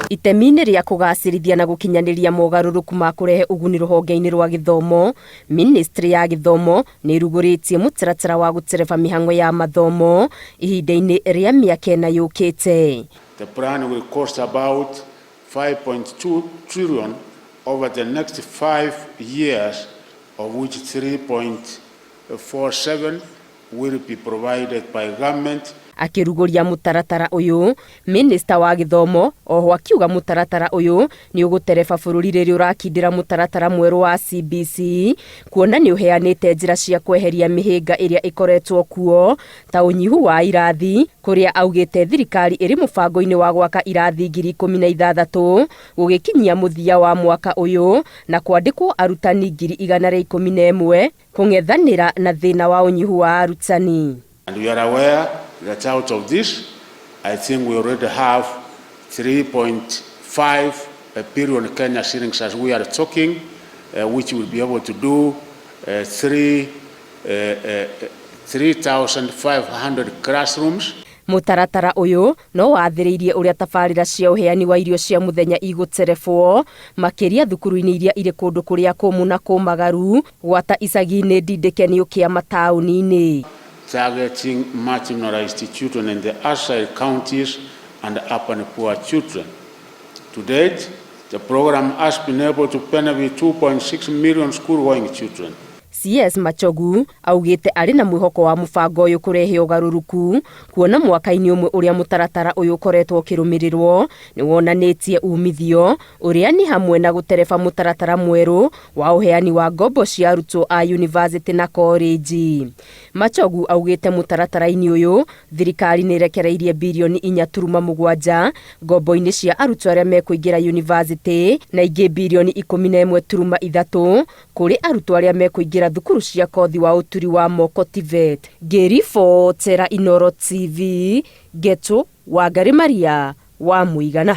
Itemi-inĩ rĩa kũgacĩrithia na gũkinyanĩria mogarũrũku ma kũrehe ũguni rũhonge-inĩ rwa gĩthomo, Ministry ya gĩthomo nĩ ĩrugũrĩtie mũtaratara wa gũtereba mĩhang'o ya mathomo ihinda-inĩ rĩa mĩaka ĩna yũkĩte. The plan will cost about 5.2 trillion over the next 5 years, of which 3.47 will be provided by government. Akĩrugũria mũtaratara ũyũ, minista wa gĩthomo oho akiuga mũtaratara ũyũ nĩ ũgũtereba bũrũri rĩrĩa ũrakindĩra mũtaratara mwerũ wa CBC, kuona nĩ ũheanĩte njĩra cia kweheria mĩhĩnga ĩrĩa ĩkoretwo kuo ta ũnyihu wa irathi, kũrĩa augĩte thirikari ĩrĩ mũbango-inĩ wa gwaka irathi 16,000 gũgĩkinyia mũthia wa mwaka ũyũ na kwandĩkwo arutani 111,000 kũng'ethanĩra na thĩna wa ũnyihu wa arutani. And we are aware that out of this, I think we already have 3.5 billion Kenya shillings as we are talking, which will be able to do 3,500 classrooms. Mũtaratara ũyũ no wathĩrĩirie ũrĩa tabarĩra cia ũheani wa irio cia mũthenya igũterebwo makĩria thukuru-inĩ iria irĩ kũndũ kũrĩa kũmũ na kũmagaru, gwata icagi-inĩ ndindĩke nĩ ũkĩa mataũni-inĩ. Targeting marginalized children in the outside counties and urban poor children. To date, the program has been able to benefit 2.6 million school-going children. CS Machogu augĩte arĩ na mwĩhoko wa mũbango ũyũ kũrehe ũgarũrũku, kuona mwaka-inĩ ũmwe ũrĩa mũtaratara ũyũ ũkoretwo ũkĩrũmĩrĩrwo nĩ wonanĩtie umithio, ũrĩa nĩ hamwe na gũtereba mũtaratara mwerũ wa ũheani wa ngombo cia arutwo a yunivasĩtĩ na korenji. Machogu augĩte mũtaratara-inĩ ũyũ thirikari nĩ ĩrekereirie birioni 4.7 ngombo-inĩ cia arutwo arĩa mekũingĩra yunivasĩtĩ na ingĩ birioni 11.3 kũrĩ arutwo arĩa mekũingĩra thukuru cia kothi wa ũturi wa moko TVET. Ngĩribotera Inooro TV, Ngetu Wangari Maria wa Mũigana.